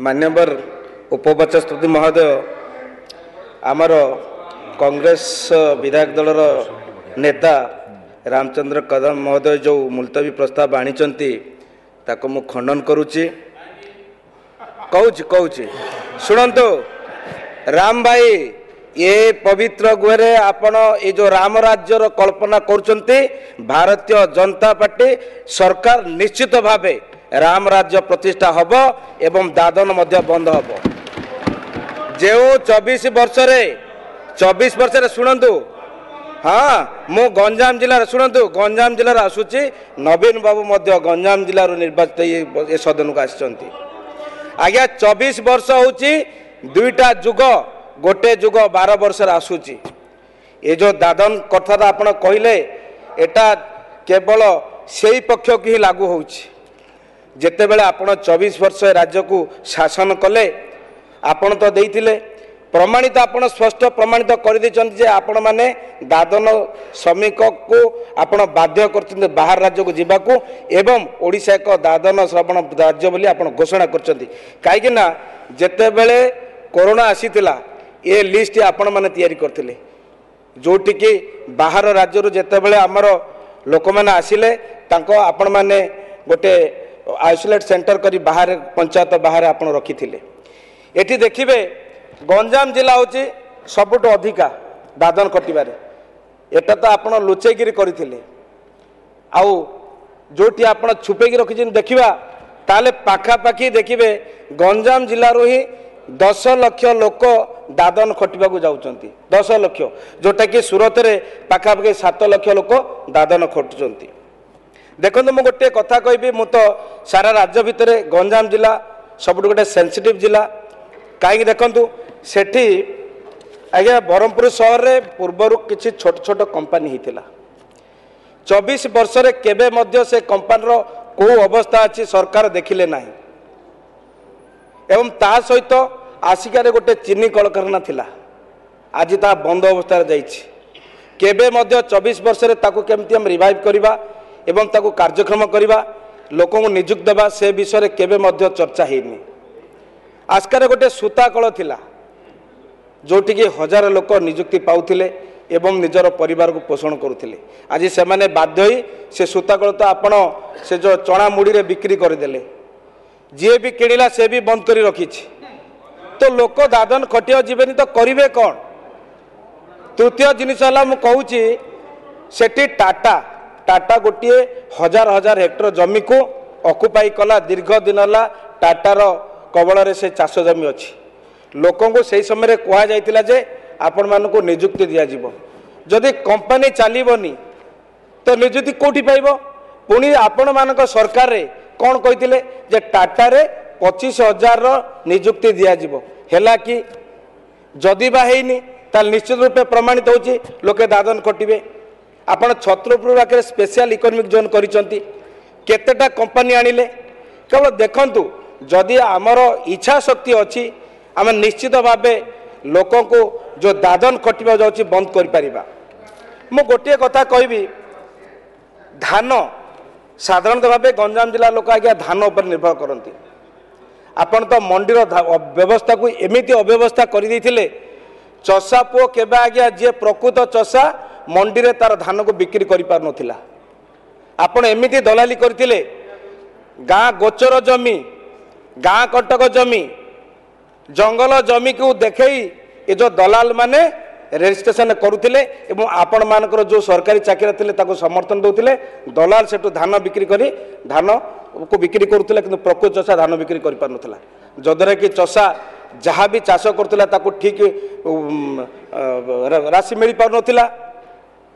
ମାନ୍ୟବର ଉପବାଚସ୍ପତି ମହୋଦୟ, ଆମର କଂଗ୍ରେସ ବିଧାୟକ ଦଳର ନେତା ରାମଚନ୍ଦ୍ର କଦମ ମହୋଦୟ ଯେଉଁ ମୁଲତବୀ ପ୍ରସ୍ତାବ ଆଣିଛନ୍ତି, ତାକୁ ମୁଁ ଖଣ୍ଡନ କରୁଛି। କହୁଛି କହୁଛି, ଶୁଣନ୍ତୁ ରାମ ଭାଇ, ଏ ପବିତ୍ର ଗୁହରେ ଆପଣ ଏ ଯେଉଁ ରାମ ରାଜ୍ୟର କଳ୍ପନା କରୁଛନ୍ତି, ଭାରତୀୟ ଜନତା ପାର୍ଟି ସରକାର ନିଶ୍ଚିତ ଭାବେ ରାମ ରାଜ୍ୟ ପ୍ରତିଷ୍ଠା ହେବ ଏବଂ ଦାଦନ ମଧ୍ୟ ବନ୍ଦ ହେବ। ଯେଉଁ 24 ବର୍ଷରେ, 24 ବର୍ଷରେ, ଶୁଣନ୍ତୁ, ହଁ, ମୁଁ ଗଞ୍ଜାମ ଜିଲ୍ଲାରେ, ଶୁଣନ୍ତୁ, ଗଞ୍ଜାମ ଜିଲ୍ଲାରୁ ଆସୁଛି। ନବୀନ ବାବୁ ମଧ୍ୟ ଗଞ୍ଜାମ ଜିଲ୍ଲାରୁ ନିର୍ବାଚିତ ଏ ସଦନକୁ ଆସିଛନ୍ତି। ଆଜ୍ଞା, 24 ବର୍ଷ ହେଉଛି ଦୁଇଟା ଯୁଗ, ଗୋଟେ ଯୁଗ 12 ବର୍ଷରେ ଆସୁଛି। ଏ ଯେଉଁ ଦାଦନ କଥାଟା ଆପଣ କହିଲେ, ଏଟା କେବଳ ସେଇ ପକ୍ଷକୁ ହିଁ ଲାଗୁ ହେଉଛି। ଯେତେବେଳେ ଆପଣ 24 ବର୍ଷ ରାଜ୍ୟକୁ ଶାସନ କଲେ, ଆପଣ ତ ଦେଇଥିଲେ ପ୍ରମାଣିତ, ଆପଣ ସ୍ପଷ୍ଟ ପ୍ରମାଣିତ କରିଦେଇଛନ୍ତି ଯେ ଆପଣମାନେ ଦାଦନ ଶ୍ରମିକକୁ ଆପଣ ବାଧ୍ୟ କରୁଛନ୍ତି ବାହାର ରାଜ୍ୟକୁ ଯିବାକୁ ଏବଂ ଓଡ଼ିଶା ଏକ ଦାଦନ ଶ୍ରବଣ ରାଜ୍ୟ ବୋଲି ଆପଣ ଘୋଷଣା କରିଛନ୍ତି। କାହିଁକିନା ଯେତେବେଳେ କରୋନା ଆସିଥିଲା, ଏ ଲିଷ୍ଟ ଆପଣମାନେ ତିଆରି କରିଥିଲେ, ଯେଉଁଠିକି ବାହାର ରାଜ୍ୟରୁ ଯେତେବେଳେ ଆମର ଲୋକମାନେ ଆସିଲେ, ତାଙ୍କ ଆପଣମାନେ ଗୋଟେ ଆଇସୋଲେଟ୍ ସେଣ୍ଟର କରି ବାହାରେ, ପଞ୍ଚାୟତ ବାହାରେ ଆପଣ ରଖିଥିଲେ। ଏଠି ଦେଖିବେ, ଗଞ୍ଜାମ ଜିଲ୍ଲା ହେଉଛି ସବୁଠୁ ଅଧିକା ଦାଦନ ଖଟିବାରେ। ଏଟା ତ ଆପଣ ଲୁଚେଇକିରି କରିଥିଲେ, ଆଉ ଯେଉଁଠି ଆପଣ ଛୁପେଇକି ରଖିଛନ୍ତି ଦେଖିବା ତାହେଲେ ପାଖାପାଖି ଦେଖିବେ ଗଞ୍ଜାମ ଜିଲ୍ଲାରୁ ହିଁ 10 ଲକ୍ଷ ଲୋକ ଦାଦନ ଖଟିବାକୁ ଯାଉଛନ୍ତି। 10 ଲକ୍ଷ, ଯେଉଁଟାକି ସୁରତରେ ପାଖାପାଖି 7 ଲକ୍ଷ ଲୋକ ଦାଦନ ଖଟୁଛନ୍ତି। ଦେଖନ୍ତୁ, ମୁଁ ଗୋଟିଏ କଥା କହିବି, ମୁଁ ତ ସାରା ରାଜ୍ୟ ଭିତରେ ଗଞ୍ଜାମ ଜିଲ୍ଲା ସବୁଠୁ ଗୋଟେ ସେନ୍ସିଟିଭ୍ ଜିଲ୍ଲା। କାହିଁକି ଦେଖନ୍ତୁ, ସେଠି ଆଜ୍ଞା ବ୍ରହ୍ମପୁର ସହରରେ ପୂର୍ବରୁ କିଛି ଛୋଟ ଛୋଟ କମ୍ପାନୀ ହେଇଥିଲା। 24 ବର୍ଷରେ କେବେ ମଧ୍ୟ ସେ କମ୍ପାନୀର କେଉଁ ଅବସ୍ଥା ଅଛି ସରକାର ଦେଖିଲେ ନାହିଁ। ଏବଂ ତା ସହିତ ଆସିକାରେ ଗୋଟେ ଚିନି କଳକାରଖାନା ଥିଲା, ଆଜି ତାହା ବନ୍ଦ ଅବସ୍ଥାରେ ଯାଇଛି। କେବେ ମଧ୍ୟ 24 ବର୍ଷରେ ତାକୁ କେମିତି ଆମେ ରିଭାଇଭ୍ କରିବା ଏବଂ ତାକୁ କାର୍ଯ୍ୟକ୍ଷମ କରିବା, ଲୋକଙ୍କୁ ନିଯୁକ୍ତି ଦେବା, ସେ ବିଷୟରେ କେବେ ମଧ୍ୟ ଚର୍ଚ୍ଚା ହେଇନି। ଆସ୍କାରେ ଗୋଟେ ସୂତା କଳ ଥିଲା, ଯେଉଁଠିକି ହଜାର ଲୋକ ନିଯୁକ୍ତି ପାଉଥିଲେ ଏବଂ ନିଜର ପରିବାରକୁ ପୋଷଣ କରୁଥିଲେ। ଆଜି ସେମାନେ ବାଧ୍ୟ ହୋଇ ସେ ସୂତା କଳ ତ ଆପଣ ସେ ଯେଉଁ ଚଣା ମୁଢ଼ିରେ ବିକ୍ରି କରିଦେଲେ, ଯିଏ ବି କିଣିଲା ସେ ବି ବନ୍ଦ କରି ରଖିଛି। ତ ଲୋକ ଦାଦନ ଖଟିବାକୁ ଯିବେନି ତ କରିବେ କ'ଣ? ତୃତୀୟ ଜିନିଷ ହେଲା, ମୁଁ କହୁଛି, ସେଠି ଟାଟା ଗୋଟିଏ ହଜାର ହଜାର ହେକ୍ଟର ଜମିକୁ ଅକୁପାଇ କଲା। ଦୀର୍ଘ ଦିନ ହେଲା ଟାଟାର କବଳରେ ସେ ଚାଷ ଜମି ଅଛି। ଲୋକଙ୍କୁ ସେଇ ସମୟରେ କୁହାଯାଇଥିଲା ଯେ ଆପଣମାନଙ୍କୁ ନିଯୁକ୍ତି ଦିଆଯିବ। ଯଦି କମ୍ପାନୀ ଚାଲିବନି ତ ନିଯୁକ୍ତି କେଉଁଠି ପାଇବ? ପୁଣି ଆପଣମାନଙ୍କ ସରକାରରେ କ'ଣ କହିଥିଲେ ଯେ ଟାଟାରେ 25 ହଜାରର ନିଯୁକ୍ତି ଦିଆଯିବ। ହେଲା କି? ଯଦି ବା ହେଇନି, ତାହେଲେ ନିଶ୍ଚିତ ରୂପେ ପ୍ରମାଣିତ ହେଉଛି ଲୋକେ ଦାଦନ ଖଟିବେ। ଆପଣ ଛତ୍ରପୁର ପାଖରେ ସ୍ପେଶିଆଲ ଇକୋନୋମିକ୍ ଜୋନ୍ କରିଛନ୍ତି, କେତେଟା କମ୍ପାନୀ ଆଣିଲେ? କେବଳ ଦେଖନ୍ତୁ, ଯଦି ଆମର ଇଚ୍ଛା ଶକ୍ତି ଅଛି, ଆମେ ନିଶ୍ଚିତ ଭାବେ ଲୋକଙ୍କୁ ଯେଉଁ ଦାଦନ ଖଟିବାକୁ ଯାଉଛି ବନ୍ଦ କରିପାରିବା। ମୁଁ ଗୋଟିଏ କଥା କହିବି, ଧାନ ସାଧାରଣତଃ ଭାବେ ଗଞ୍ଜାମ ଜିଲ୍ଲା ଲୋକ ଆଜ୍ଞା ଧାନ ଉପରେ ନିର୍ଭର କରନ୍ତି। ଆପଣ ତ ମଣ୍ଡିର ବ୍ୟବସ୍ଥାକୁ ଏମିତି ଅବ୍ୟବସ୍ଥା କରିଦେଇଥିଲେ, ଚଷା ପୁଅ କେବେ ଆଜ୍ଞା ଯିଏ ପ୍ରକୃତ ଚଷା ମଣ୍ଡିରେ ତାର ଧାନକୁ ବିକ୍ରି କରିପାରୁନଥିଲା। ଆପଣ ଏମିତି ଦଲାଲି କରିଥିଲେ, ଗାଁ ଗୋଚର ଜମି, ଗାଁ କଟକ ଜମି, ଜଙ୍ଗଲ ଜମିକୁ ଦେଖେଇ ଏ ଯେଉଁ ଦଲାଲ ମାନେ ରେଜିଷ୍ଟ୍ରେସନ କରୁଥିଲେ ଏବଂ ଆପଣମାନଙ୍କର ଯେଉଁ ସରକାରୀ ଚାକିରି ଥିଲେ ତାକୁ ସମର୍ଥନ ଦେଉଥିଲେ। ଦଲାଲ ସେଠୁ ଧାନ ବିକ୍ରି କରି ଧାନକୁ ବିକ୍ରି କରୁଥିଲେ, କିନ୍ତୁ ପ୍ରକୃତ ଚଷା ଧାନ ବିକ୍ରି କରିପାରୁନଥିଲା, ଯଦ୍ୱାରା କି ଚଷା ଯାହା ବି ଚାଷ କରୁଥିଲା ତାକୁ ଠିକ୍ ରାଶି ମିଳିପାରୁନଥିଲା।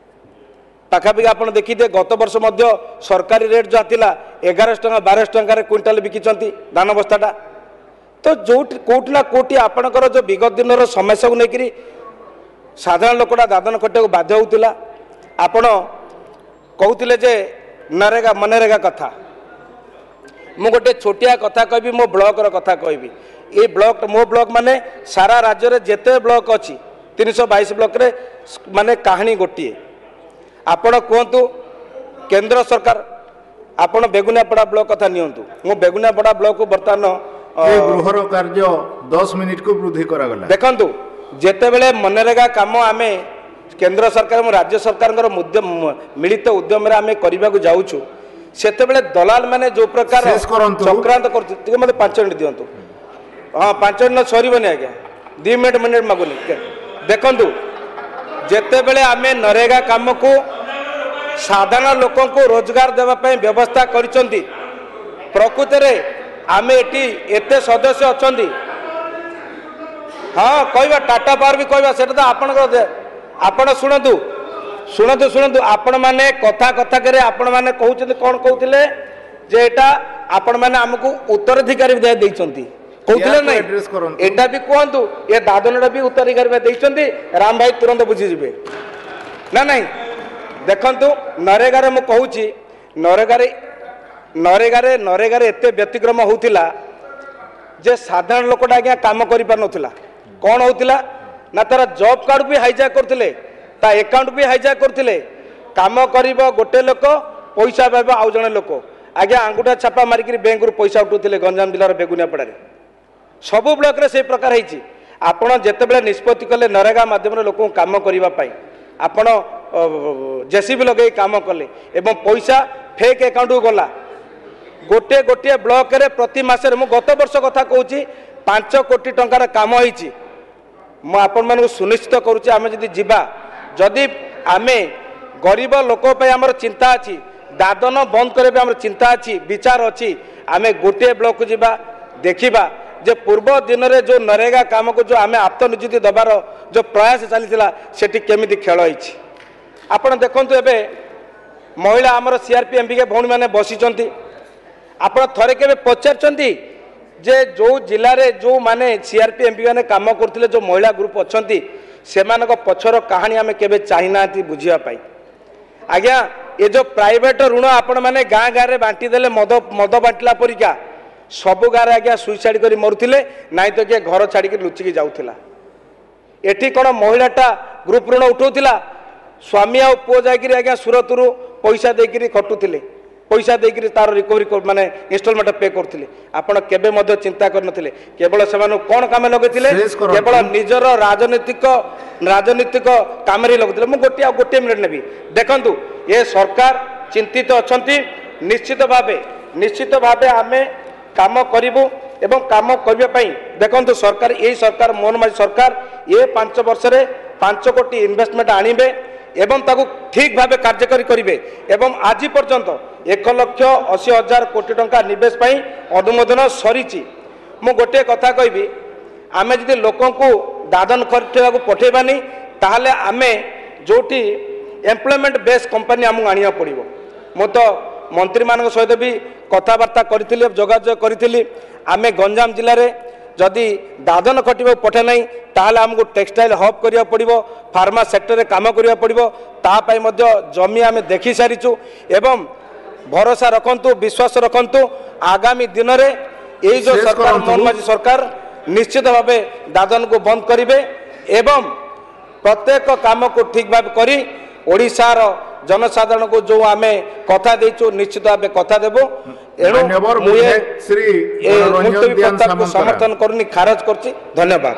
ପାଖାପାଖି ଆପଣ ଦେଖିଥିବେ, ଗତ ବର୍ଷ ମଧ୍ୟ ସରକାରୀ ରେଟ୍ ଯାହା ଥିଲା 1100 ଟଙ୍କା, 1200 ଟଙ୍କାରେ କୁଇଣ୍ଟାଲ ବିକିଛନ୍ତି ଧାନ ବସ୍ତାଟା। ତ ଯେଉଁଠି କେଉଁଠି ନା କେଉଁଠି ଆପଣଙ୍କର ଯେଉଁ ବିଗତ ଦିନର ସମସ୍ୟାକୁ ନେଇକରି ସାଧାରଣ ଲୋକଟା ଦାଦନ ଖଟିବାକୁ ବାଧ୍ୟ ହେଉଥିଲା। ଆପଣ କହୁଥିଲେ ଯେ ନରେଗା ମନରେଗା କଥା, ମୁଁ ଗୋଟେ ଛୋଟିଆ କଥା କହିବି, ମୋ ବ୍ଲକର କଥା କହିବି। ଏଇ ବ୍ଲକ, ମୋ ବ୍ଲକ ମାନେ ସାରା ରାଜ୍ୟରେ ଯେତେ ବ୍ଲକ ଅଛି 322 ବ୍ଲକରେ ମାନେ କାହାଣୀ ଗୋଟିଏ। ଆପଣ କୁହନ୍ତୁ, କେନ୍ଦ୍ର ସରକାର, ଆପଣ ବେଗୁନିଆପଡ଼ା ବ୍ଲକ କଥା ନିଅନ୍ତୁ। ମୁଁ ବେଗୁନିଆପଡ଼ା ବ୍ଲକକୁ ବର୍ତ୍ତମାନ ଏ ଗୃହର କାର୍ଯ୍ୟ 10 ମିନିଟକୁ ବୃଦ୍ଧି କରାଗଲା। ଦେଖନ୍ତୁ, ଯେତେବେଳେ ମନରେଗା କାମ ଆମେ କେନ୍ଦ୍ର ସରକାର ଏବଂ ରାଜ୍ୟ ସରକାରଙ୍କର ମିଳିତ ଉଦ୍ୟମରେ ଆମେ କରିବାକୁ ଯାଉଛୁ, ସେତେବେଳେ ଦଲାଲ ମାନେ ଯେଉଁ ପ୍ରକାର ଶେଷ କରନ୍ତୁ। ଚକ୍ରାନ୍ତ କରୁଛନ୍ତି। ଟିକେ ମୋତେ 5 ମିନିଟ୍ ଦିଅନ୍ତୁ। ହଁ, 5 ମିନିଟ୍ ସରିବନି ଆଜ୍ଞା, 2 ମିନିଟ୍ ମାଗୁନି। ଦେଖନ୍ତୁ, ଯେତେବେଳେ ଆମେ ନରେଗା କାମକୁ ସାଧାରଣ ଲୋକଙ୍କୁ ରୋଜଗାର ଦେବା ପାଇଁ ବ୍ୟବସ୍ଥା କରିଛନ୍ତି, ପ୍ରକୃତରେ ଆମେ ଏଠି ଏତେ ସଦସ୍ୟ ଅଛନ୍ତି। ହଁ, କହିବା, ଟାଟା ପାୱାର ବି କହିବା, ସେଟା ତ ଆପଣଙ୍କର। ଆପଣ ଶୁଣନ୍ତୁ ଶୁଣନ୍ତୁ ଶୁଣନ୍ତୁ, ଆପଣମାନେ କଥା କଥାକରେ ଆପଣମାନେ କହୁଛନ୍ତି, କ'ଣ କହୁଥିଲେ ଯେ ଏଇଟା ଆପଣମାନେ ଆମକୁ ଉତ୍ତରାଧିକାରୀ ଦେଇଛନ୍ତି କହୁଥିଲେ। ଏହାକୁ ନାଇଁ, address କରନ୍ତୁ। ଏଇଟା ବି କୁହନ୍ତୁ, ଏ ଦାଦନଟା ବି ଉତ୍ତରାଧିକାରୀ ଦେଇଛନ୍ତି। ରାମ ଭାଇ ତୁରନ୍ତ ବୁଝିଯିବେ ନା ନାଇଁ? ଦେଖନ୍ତୁ, ନରେଗାରେ ମୁଁ କହୁଛି, ନରେଗାରେ ଏତେ ବ୍ୟତିକ୍ରମ ହେଉଥିଲା ଯେ ସାଧାରଣ ଲୋକଟା ଆଜ୍ଞା କାମ କରିପାରୁନଥିଲା। କ'ଣ ହେଉଥିଲା ନା ତାର ଜବ୍ କାର୍ଡ଼ ବି ହାଇଜାକ୍ କରୁଥିଲେ, ତା ଆକାଉଣ୍ଟ ବି ହାଇଜାକ୍ କରୁଥିଲେ। କାମ କରିବ ଗୋଟେ ଲୋକ, ପଇସା ପାଇବ ଆଉ ଜଣେ ଲୋକ। ଆଜ୍ଞା ଆଙ୍ଗୁଠା ଛାପା ମାରିକିରି ବ୍ୟାଙ୍କରୁ ପଇସା ଉଠୁଥିଲେ ଗଞ୍ଜାମ ଜିଲ୍ଲାର ବେଗୁନିଆପଡ଼ାରେ। ସବୁ ବ୍ଲକରେ ସେଇ ପ୍ରକାର ହେଇଛି। ଆପଣ ଯେତେବେଳେ ନିଷ୍ପତ୍ତି କଲେ ନରେଗା ମାଧ୍ୟମରେ ଲୋକଙ୍କୁ କାମ କରିବା ପାଇଁ, ଆପଣ ଜେସିବି ଲଗେଇ କାମ କଲେ ଏବଂ ପଇସା ଫେକ୍ ଆକାଉଣ୍ଟକୁ ଗଲା। ଗୋଟିଏ ଗୋଟିଏ ବ୍ଲକରେ ପ୍ରତି ମାସରେ, ମୁଁ ଗତ ବର୍ଷ କଥା କହୁଛି, 5 କୋଟି ଟଙ୍କାର କାମ ହେଇଛି। ମୁଁ ଆପଣମାନଙ୍କୁ ସୁନିଶ୍ଚିତ କରୁଛି, ଆମେ ଯଦି ଯିବା, ଯଦି ଆମେ ଗରିବ ଲୋକ ପାଇଁ ଆମର ଚିନ୍ତା ଅଛି, ଦାଦନ ବନ୍ଦ କରିବା ପାଇଁ ଆମର ଚିନ୍ତା ଅଛି, ବିଚାର ଅଛି, ଆମେ ଗୋଟିଏ ବ୍ଲକକୁ ଯିବା, ଦେଖିବା ଯେ ପୂର୍ବ ଦିନରେ ଯେଉଁ ନରେଗା କାମକୁ ଯେଉଁ ଆମେ ଆତ୍ମନିଯୁକ୍ତି ଦେବାର ଯେଉଁ ପ୍ରୟାସ ଚାଲିଥିଲା, ସେଠି କେମିତି ଖେଳ ହେଇଛି। ଆପଣ ଦେଖନ୍ତୁ, ଏବେ ମହିଳା ଆମର ସିଆର୍ପି ଏମ୍ବିକେ ଭଉଣୀମାନେ ବସିଛନ୍ତି। ଆପଣ ଥରେ କେବେ ପଚାରିଛନ୍ତି ଯେ ଯେଉଁ ଜିଲ୍ଲାରେ ଯେଉଁମାନେ ସିଆର୍ପି ଏମ୍ପି ମାନେ କାମ କରୁଥିଲେ, ଯେଉଁ ମହିଳା ଗ୍ରୁପ୍ ଅଛନ୍ତି, ସେମାନଙ୍କ ପଛର କାହାଣୀ ଆମେ କେବେ ଚାହିଁନାହାନ୍ତି ବୁଝିବା ପାଇଁ? ଆଜ୍ଞା, ଏ ଯେଉଁ ପ୍ରାଇଭେଟ ଋଣ ଆପଣମାନେ ଗାଁ ଗାଁରେ ବାଣ୍ଟି ଦେଲେ, ମଦ ବାଣ୍ଟିଲା ପରିକା, ସବୁ ଗାଁରେ ଆଜ୍ଞା ସୁଇସାଇଡ୍ କରି ମରୁଥିଲେ, ନାଇଁ ତ କିଏ ଘର ଛାଡ଼ିକି ଲୁଚିକି ଯାଉଥିଲା। ଏଠି କ'ଣ ମହିଳାଟା ଗ୍ରୁପ୍ ଋଣ ଉଠାଉଥିଲା, ସ୍ୱାମୀ ଆଉ ପୁଅ ଯାଇକିରି ଆଜ୍ଞା ସୁରତରୁ ପଇସା ଦେଇକିରି ଖଟୁଥିଲେ, ପଇସା ଦେଇକିରି ତାର ରିକଭରି ମାନେ ଇନଷ୍ଟଲମେଣ୍ଟ ପେ କରୁଥିଲେ। ଆପଣ କେବେ ମଧ୍ୟ ଚିନ୍ତା କରିନଥିଲେ। କେବଳ ସେମାନଙ୍କୁ କ'ଣ କାମ ଲଗେଇଥିଲେ? ଶେଷ କରନ୍ତୁ। କେବଳ ନିଜର ରାଜନୈତିକ କାମରେ ଲଗାଉଥିଲେ। ମୁଁ ଗୋଟିଏ ଆଉ ଗୋଟିଏ ମିନିଟ୍ ନେବି। ଦେଖନ୍ତୁ, ଏ ସରକାର ଚିନ୍ତିତ ଅଛନ୍ତି। ନିଶ୍ଚିତ ଭାବେ ଆମେ କାମ କରିବୁ ଏବଂ କାମ କରିବା ପାଇଁ ଦେଖନ୍ତୁ, ସରକାର, ଏଇ ସରକାର, ମୋହନ ମାଝୀ ସରକାର ଏ 5 ବର୍ଷରେ 5 କୋଟି ଇନଭେଷ୍ଟମେଣ୍ଟ ଆଣିବେ ଏବଂ ତାକୁ ଠିକ୍ ଭାବେ କାର୍ଯ୍ୟକାରୀ କରିବେ ଏବଂ ଆଜି ପର୍ଯ୍ୟନ୍ତ 1,80,000 କୋଟି ଟଙ୍କା ନିବେଶ ପାଇଁ ଅନୁମୋଦନ ସରିଛି। ମୁଁ ଗୋଟିଏ କଥା କହିବି, ଆମେ ଯଦି ଲୋକଙ୍କୁ ଦାଦନ ଖଟିବାକୁ ପଠେଇବାନି, ତାହେଲେ ଆମେ ଯେଉଁଠି ଏମ୍ପ୍ଲୟମେଣ୍ଟ ବେସ୍ କମ୍ପାନୀ ଆମକୁ ଆଣିବାକୁ ପଡ଼ିବ। ମୁଁ ତ ମନ୍ତ୍ରୀମାନଙ୍କ ସହିତ ବି କଥାବାର୍ତ୍ତା କରିଥିଲି, ଯୋଗାଯୋଗ କରିଥିଲି। ଆମେ ଗଞ୍ଜାମ ଜିଲ୍ଲାରେ ଯଦି ଦାଦନ ଖଟିବାକୁ ପଠାଇ ନାହିଁ, ତାହେଲେ ଆମକୁ ଟେକ୍ସଟାଇଲ୍ ହବ୍ କରିବାକୁ ପଡ଼ିବ, ଫାର୍ମା ସେକ୍ଟରରେ କାମ କରିବାକୁ ପଡ଼ିବ। ତା ପାଇଁ ମଧ୍ୟ ଜମି ଆମେ ଦେଖି ସାରିଛୁ ଏବଂ ଭରସା ରଖନ୍ତୁ, ବିଶ୍ୱାସ ରଖନ୍ତୁ, ଆଗାମୀ ଦିନରେ ଏଇ ଯେଉଁ ଶେଷ ସରକାର କରନ୍ତୁ। ମୋହନ ମାଝୀ ସରକାର ନିଶ୍ଚିତ ଭାବେ ଦାଦନକୁ ବନ୍ଦ କରିବେ ଏବଂ ପ୍ରତ୍ୟେକ କାମକୁ ଠିକ୍ ଭାବେ କରି ଓଡ଼ିଶାର ଜନସାଧାରଣଙ୍କୁ ଯେଉଁ ଆମେ କଥା ଦେଇଛୁ, ନିଶ୍ଚିତ ଭାବେ କଥା ଦେବୁ। ଏଣୁ ମାନ୍ୟବର ମୁଁ ବିଧାୟକ ଶ୍ରୀ ଏ ମନୋରଞ୍ଜନ ମୁଲତବୀ ଦିଆନ ପ୍ରସ୍ତାବକୁ ସାମନ୍ତରା। ସମର୍ଥନ କରୁନି, ଖାରଜ କରୁଛି। ଧନ୍ୟବାଦ।